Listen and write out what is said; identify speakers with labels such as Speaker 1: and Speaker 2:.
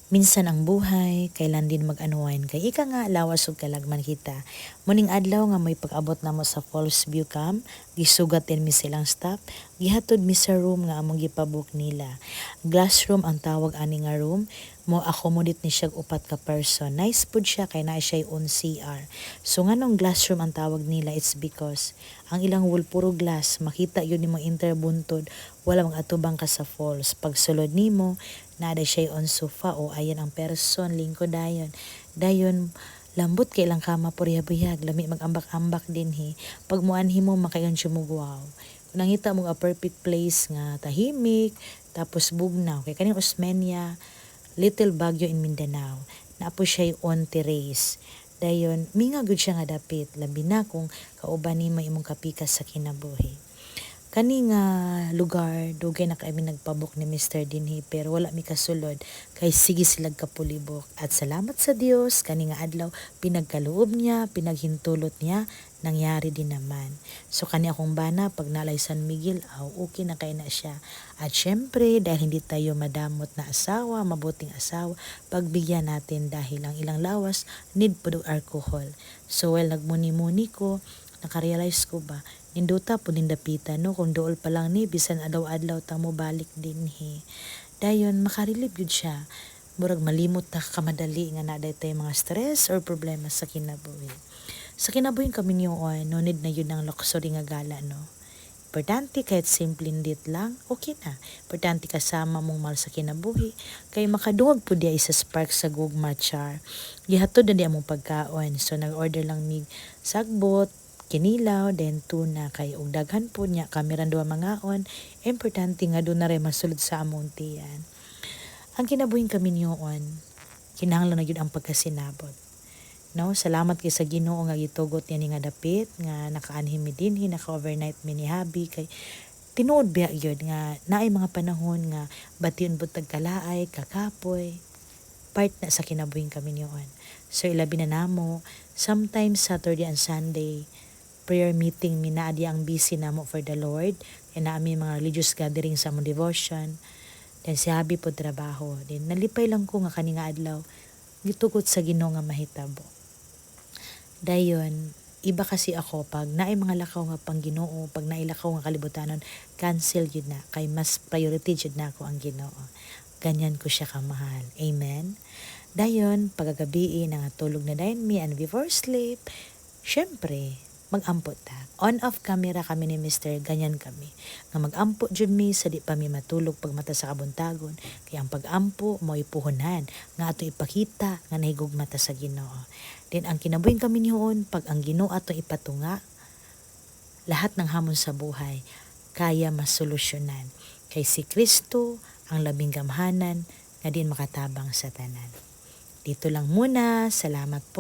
Speaker 1: Minsan ang buhay, kailan din mag-unwind kay ika nga lawas ug kalagman kita. Muning adlaw nga may pag-abot namo sa Falls View Camp, gisugat din mi silang staff, gihatod mi sa room nga among gipabook nila. Glass room ang tawag ani nga room, mo accommodate ni siya og upat ka person. Nice pud siya kay naa siya own CR. So nganong glass room ang tawag nila, it's because ang ilang wall puro glass, makita yun nimo interbuntod, wala mang atubang ka sa falls. Pagsulod nimo, naa siya on sofa o ayan ang person lingkod dayon. Dayon lambot kay ilang kama, purya buyag, lami mag-ambak-ambak dinhi. Pag muanhi mo, makaingon siya mo, "Wow." Kung nangita mo a perfect place nga tahimik, tapos bugnaw kay kaning Osmeña, Little Baguio in Mindanao. Naa po siya on terrace. Dayon minga gud siya nga dapit, labi na kung kauban nimo imong kapikas sa kinabuhi. Kani nga lugar, dugay na kami nagpabook ni Mr. dinhi pero wala mi kasulod kay sige silag kapulibok. At salamat sa Dios, kani nga adlaw pinagkaloob niya, pinaghintulot niya, nangyari din naman. So kani akong bana pag nalay San Miguel, aw okay na kay na siya. At syempre, dahil hindi tayo madamot na asawa, mabuting asawa, pagbigyan natin dahil ang ilang lawas need pud og alcohol. So while nagmuni-muni ko, nakarealize ko ba, nindota po nindapita, no? Kung dool pa lang ni, bisan adlaw-adlaw ta mo balik dinhi. Dayon makarelieve gyud siya. Murag malimot ta kamadali nga naa tay mga stress or problema sa kinabuhi. Sa kinabuhing kaminyoon, no need na yun ng luxury nga gala, no? Importante kahit simple date lang, okay na. Importante kasama mong mahal sa kinabuhi, kay makadungog po diya isa spark sa gugma, char. Gihatod na di among pagkaon. So nag-order lang mig sagbot, kinilaw, then tuna kay og daghan po niya kami ran duha mangaon. Importante nga doon na rin masulod sa among tiyan. Ang kinabuhing kaminyoon, kinahanglan na gyud ang pagkasinabot. No, salamat kay sa Ginoo nga gitugot niya ni nga dapit nga nakaanhi mi dinhi, naka-overnight mi ni hubby kay tinuod biya gyud nga naay mga panahon nga bation pud tag kalaay, kakapoy, part na sa kinabuhing kaminyoon. So ilabi na namo, sometimes Saturday and Sunday prayer meeting mi, naa di ang busy namo for the Lord kay naa mi mga religious gathering sa among devotion. Then si hubby po trabaho. Then nalipay lang ko nga kani nga adlaw gitugot sa Ginoo nga mahitabo. Dayon, iba kasi ako pag naay mga lakaw nga pang Ginoo, pag naay lakaw nga kalibutanon, cancel yun na kay mas priority jud nako ang Ginoo. Ganyan ko siya kamahal. Amen. Dayon, pagkagabi nangatulog na dayon mi and before sleep, syempre, mag-ampo ta. On off camera kami ni Mr. Ganyan kami. Nga mag-ampo jud mi sa di pa mi matulog pag mata sa kabuntagon. Kaya ang pag-ampo mo'y puhunan nga ato ipakita nga nahigugma ta sa Ginoo. Then ang kinabuhing kaminyoon, pag ang Ginoo ato ipatunga, lahat ng hamon sa buhay kaya masolusyonan. Kay si Kristo ang labing gamhanan nga din makatabang sa tanan. Dito lang muna. Salamat po.